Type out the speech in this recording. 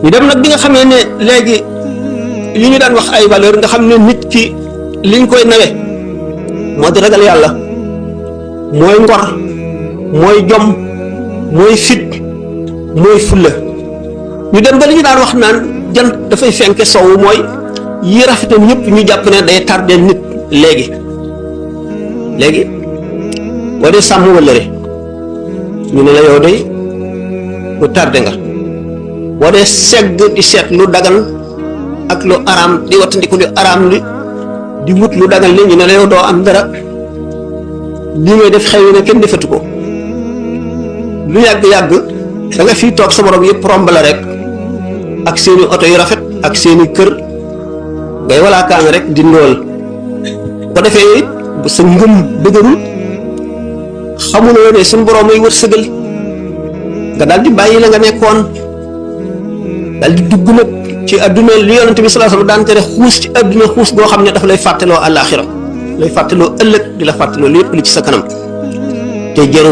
ñu dem nag bi nga xamee ne léegi li ñu daan wax ay valeur nga xam ne nit ki liñ koy nawe moo di ragal yàlla mooy ngor mooy jom mooy fit mooy fulla ñu dem ba li ñu daan wax naan jant dafay fenke sowu mooy yi rafetam ñëpp ñu jàpp ne day tardé nit léegi boo dee sàmm wëllëre ñu ne la yow day lu tardé nga boo dee segg di seet lu dagan ak lu araam di wattandiku lu araam li di wut lu dagan li ñu ne la yow doo am dara lii ngay def xew ne kenn defatu ko lu yàgg-yàgg da nga fii toog sa borom yëpp romb la rek ak seeni oto yu rafet ak seeni kër ngay walaakaan rek di ndóol ko defee sa ngëm dëgërul xamuloo ne suñu borom ay wërsëgal nga daal di bàyyi la nga nekkoon daal di dugg nag ci adduna li yonent bi sallallahu alayhi wasallam daan tere xuus ci adduna xuus goo xam ne dafa lay fàttaloo àllaaxira lay fàttaloo ëllëg di la fàttaloo lépp li ci sa kanam te jëru